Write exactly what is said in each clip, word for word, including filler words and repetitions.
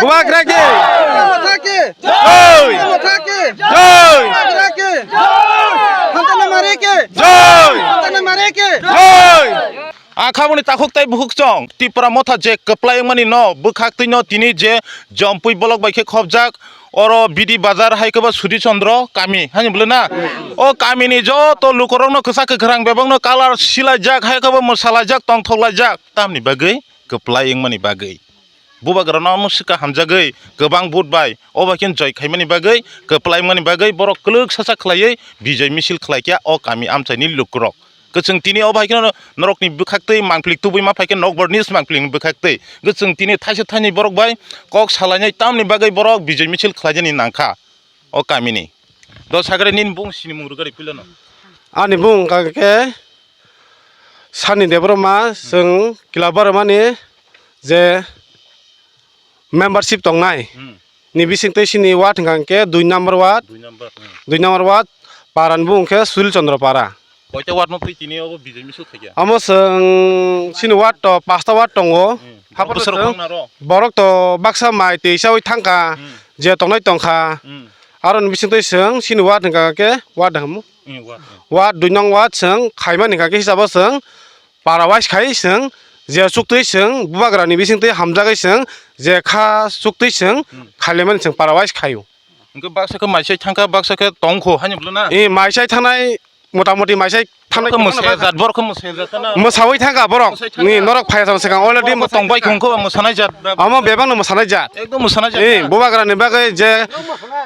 Bubagra ki! Bubagra ki! Jai! Bubagra ki! Jai! Bubagra ki! Jai! Hantana Mare ki! Jai! Hantana Mare ki! Jai! Ang khaboni takhuk tei bukhuk chong Tipra Motha je kwplai wngmani no bwkhak twi no tini je Jompui bolok bai khe khopjak, oro Bidi Bazar hai khe bo Sudi Chandra kami hani bwle na. O kami ni joto lukurok no kwchak kwkhrang bebak no colour silaijak hai khe bo mwsalaijak tongthok laijak tamni bagwi kwplai wngmani bagwi. Bubagrano omo swkang hamjagwi kwbang vote bai obo khe joy khaimani bagwi, kwplai wngmani bagwi borok kwlwk sasak khlaiwi bijoi misil khlai kha o kami amchaini lukurok. Kwchwng tini obo hai kheno norokni bwkhaktwi mangpili tubui ma phai khe nokbar news mangpilini bwkhaktwi. Kwchwng tini thaisa thainwi borok bai kok salainai tamni bagwi borok bijoi misil khlaijani nangkha o kamini. Do sagre nini bung sini mung rwgari pilano. Ani bung hwnkha khe Sani Debbarma, chwng Kila Barmani je membership tongnai. Hmm. Ni bisingtwi chini ward hwnkha khe dui number ward. Dui number, hmm. Dui number ward, para ni bung khe Suril Chandra para. Koita ward no twi tini obo bijoi misil khaikha? Amo chwng chini ward to pasta ward tongo. Hmm. Haphano borok bwsarok chwng bangna ro? Borok to baksa mai twi chawi thangkha, hmm, je tongnai tongkha. Hmm. Aroni bisingtwi chwng chini ward hwnkha khe ward hamo. Hmm, ward, hmm. Ward dui nong ward chwng khaimani hwnkha khe hisabo chwng para wise khai chwng je chuktwi chwng bubagrani bisingtwi hamjagwi chwng je kha chuktwi chwng, hmm, khailaimani chwng para wise khaio. Hwnkhe baksa khe maisai thangkha, baksa khe tongkho, haino bwlwna? E, maisai thangnai, motamoti maisai thangnai. Borok khe mwsajat, borok khe mwsajat khana. Mwsawi thangkha borok. Mwsai thangkha. Ni norok phaiya tong swkang already. Borok khe tongbai khungkho ba mwsanai jat ba. Omo bebakno mwsanai jat. Ekdom mwsanai jat. E, bubagrani bagwi je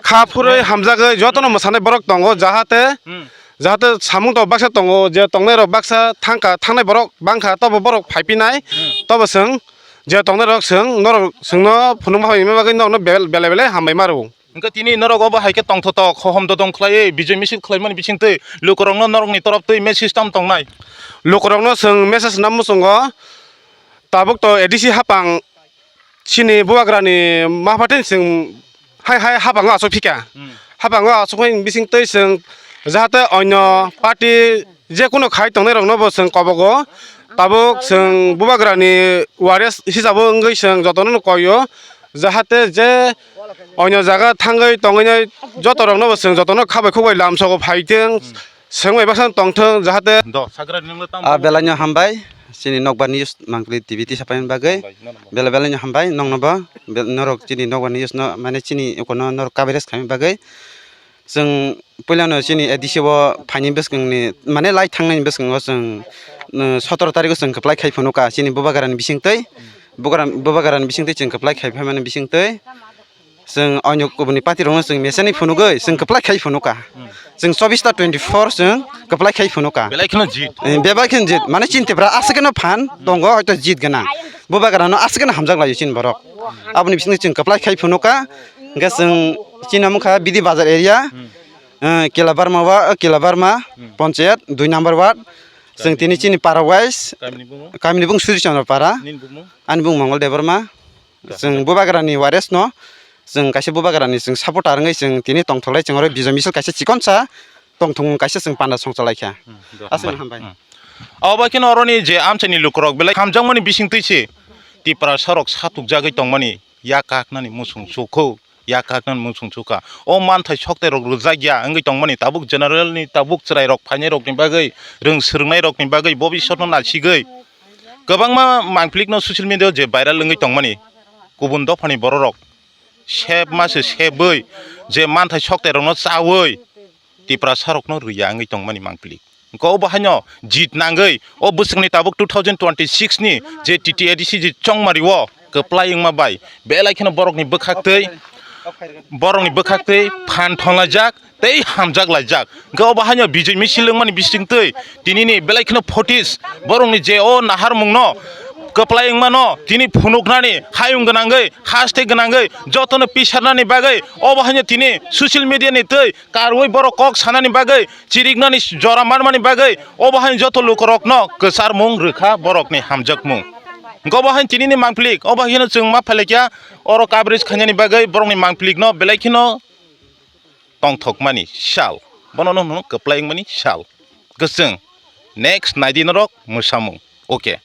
kha phurwi hamjagwi jotono mwsanai borok tongo, jahate, hmm, jahate samung to baksa tongo, je tongnairok baksa thangkha, thangnai borok bangkha, tobo borok phaipinai, hmm, tobo chwng je tongnairok chwng norok chwngno phunukma hamya bagwi norokno bel-, belai belai hambai ma rwo. Hwnkhe tini norok obo hai khe tongthotok, hohom dodong khlaiwi bijoi misil khlaimani bisingtwi lukurokno norokni torop twi message tam tongnai? Lukurokno chwng message na muchungo, tabuk to A D C hapang chini bubagrani maphatini chwng hai hai hapango achuk phika. Hmm. Hapango achukmani bisingtwi chwng jahate onyo party je kuno khai tongnairokno bo chwng kobogo. Tabuk chwng bubagrani wares hisabo wngwi chwng jotono no koio, jahate je onyo jaga thangwi tongwinai jotorokno bo chwng jotono khabai khukbai lamsogo phaitwng, hmm, chwngbai baksa tongthwng, jahate. Do, sagra nungno tamo. Ah, belaino hambai, chini Nokbar News mangpili T V tisapaimani bagwi. Hambai, nono bo. Bela belaino hambai, nongno bo, be-, norok chini Nokbar News no, mane chini ukono norok coverage khaimani bagwi. Chwng puilano chini A D C o phaini bwskangni, mane lai thangnaini bwskango chwng, uh, sotoro tarikgo chwng kwplai khai phunukha chini bubagrani bisingtwi. Bubagra-, bubagrani bisingtwi chwng kwplai khai phaimani bisingtwi. Chwng onyo kubuni party rokno chwng mechanic phunugwi chwng kwplai khai phunukha. Chwng chobbish ta twenty four chwng kwplai khai phunukha. Belai kheno jit. Eh, bebak kheno jit. Mane chini Tripura aswk kheno phan tongo, hoito jit gwnang. Bubagrano aswk kheno hamjak laio chini borok. Aboni bisingtwi chwng kwplai khai phunukha. Hwnkhe chwng chini omo kha Bidi Bazar area, hmm, eh, Kila Barma wa-, eh, Kila Barma, hmm, Panchayat, dui number ward. Chwng tini chini para wise, kamini bumung? Kamini bung Suri Chandra para. Nini bumung? Ani bung Mongol Debbarma. Chwng bubagrani wares no, chwng kaisa bubagrani chwng supporter wngwi chwng tini tongthoklai chwng oro bijoi misil kaisa chikonsa tongthung kaisa chwng panda songchalaikha. Hmm, do, aswk hambai. Hambai. Hmm. Abo kheno oroni je amchaini lukurok belai hamjakmani bisingtwi se Tiprasa rok satukjagwi tongmani. Yak kaknani muchung chukhu, yak kaknani muchung chukha. O manthai sokte rok rwjak ya wngwi tongmani tabuk general ni tabuk chwrai rok phainai rokni bagwi, rwng swrwngnai rokni bagwi, bobisotno nasigwi. Kwbangma mangphilikno social media o je viral wngwi tongmani, kubun dophani bororok sep ma se sebwi je manthai sokte rokno chawi, Tiprasa rokno rwya wngwi tongmani mangpili. Hwnkhe obo haino jit nangwi o bwswkni tabuk two thousand twenty six ni je T T A D C je chongmari o kwplai wngma bai belai kheno borokni bwkhaktwi, borokni bwkhaktwi phan thonglajak tei hamjak laijak. Hwnkhe obo haino bijoi misil wngmani bisingtwi tinini belai kheno footage borokni je o naharmungno kwplai wngmano tini phunuknani hayung gwnangwi haste gwnangwi jotono pisarnani bagwi obo haino tini social media ni twi karwi borok kok sanani bagwi, chiriknani jora manmani bagwi, obo haino joto lukurokno kwcharmung rwkha borokni hamjakmung. Hwnkhe obo haino tinini mangphilik, obo haino chwng ma phailakya, oro coverage khainani bagwi borokni mangphilikno belai kheno tongthokmani sal. Bono no hwno kwplai wngmani sal. Kwchwng. Next naidi norok mwsamung. Okay.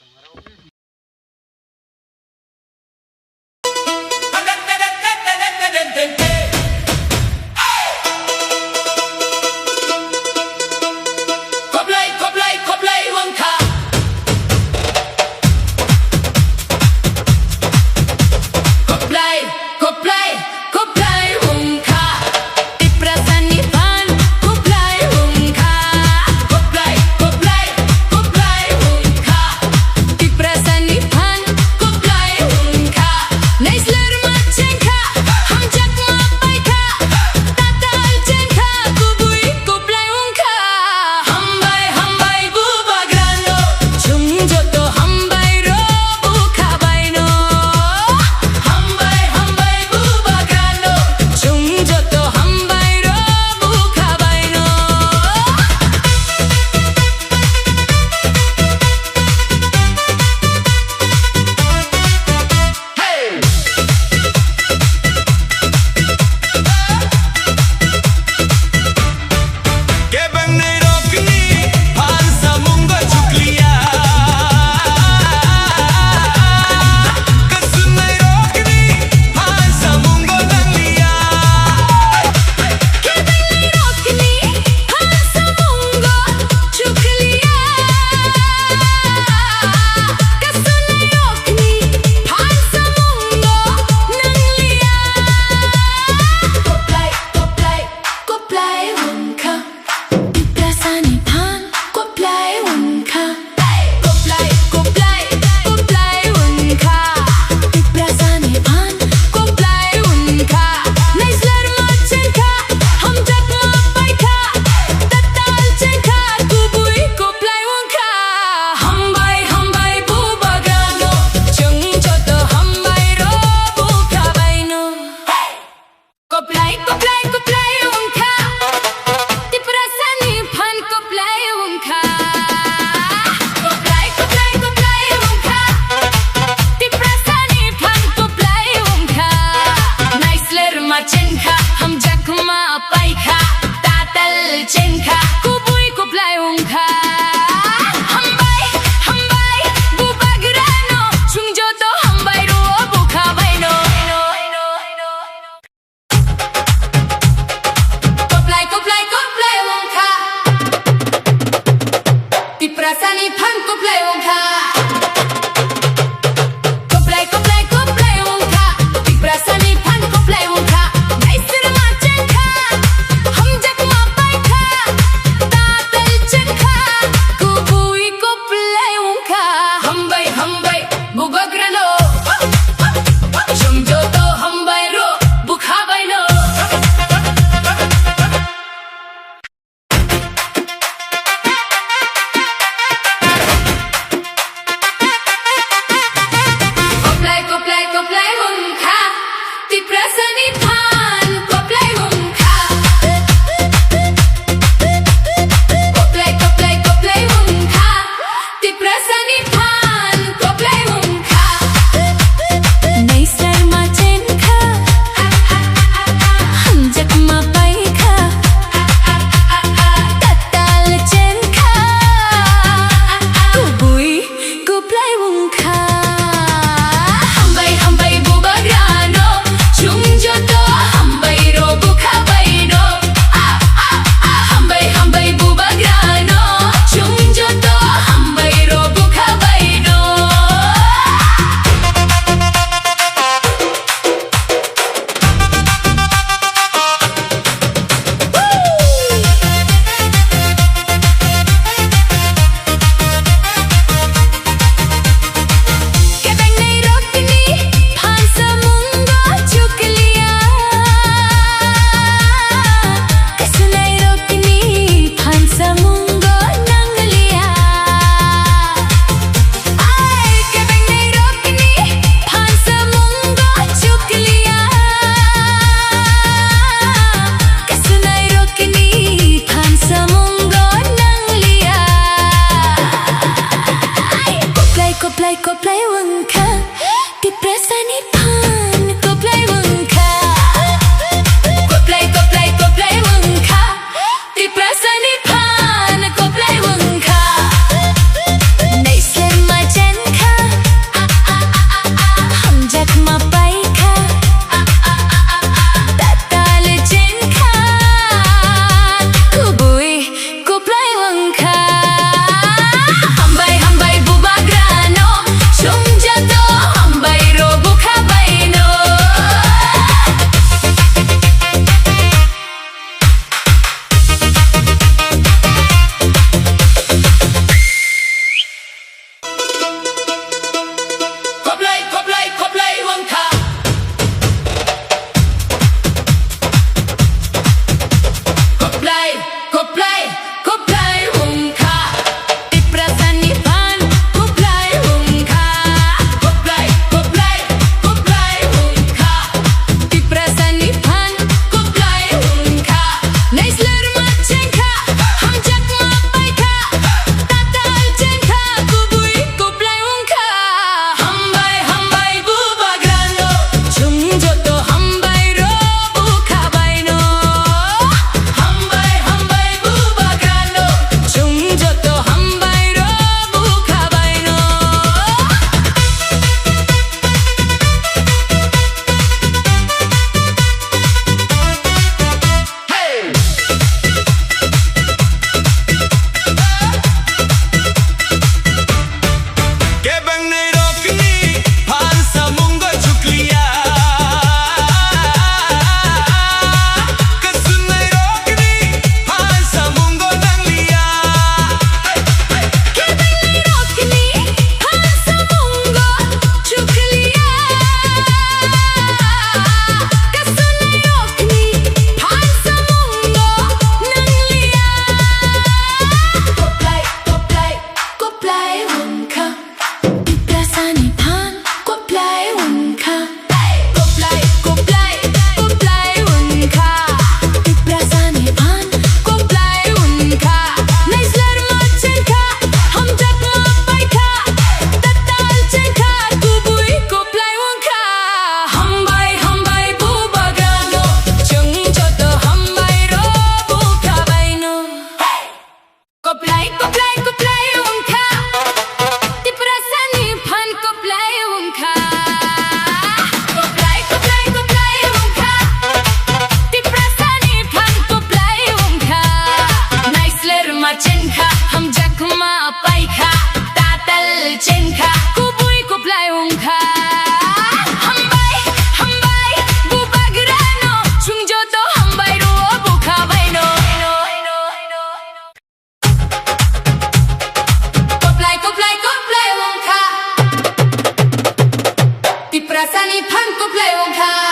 Hangko play wngkha.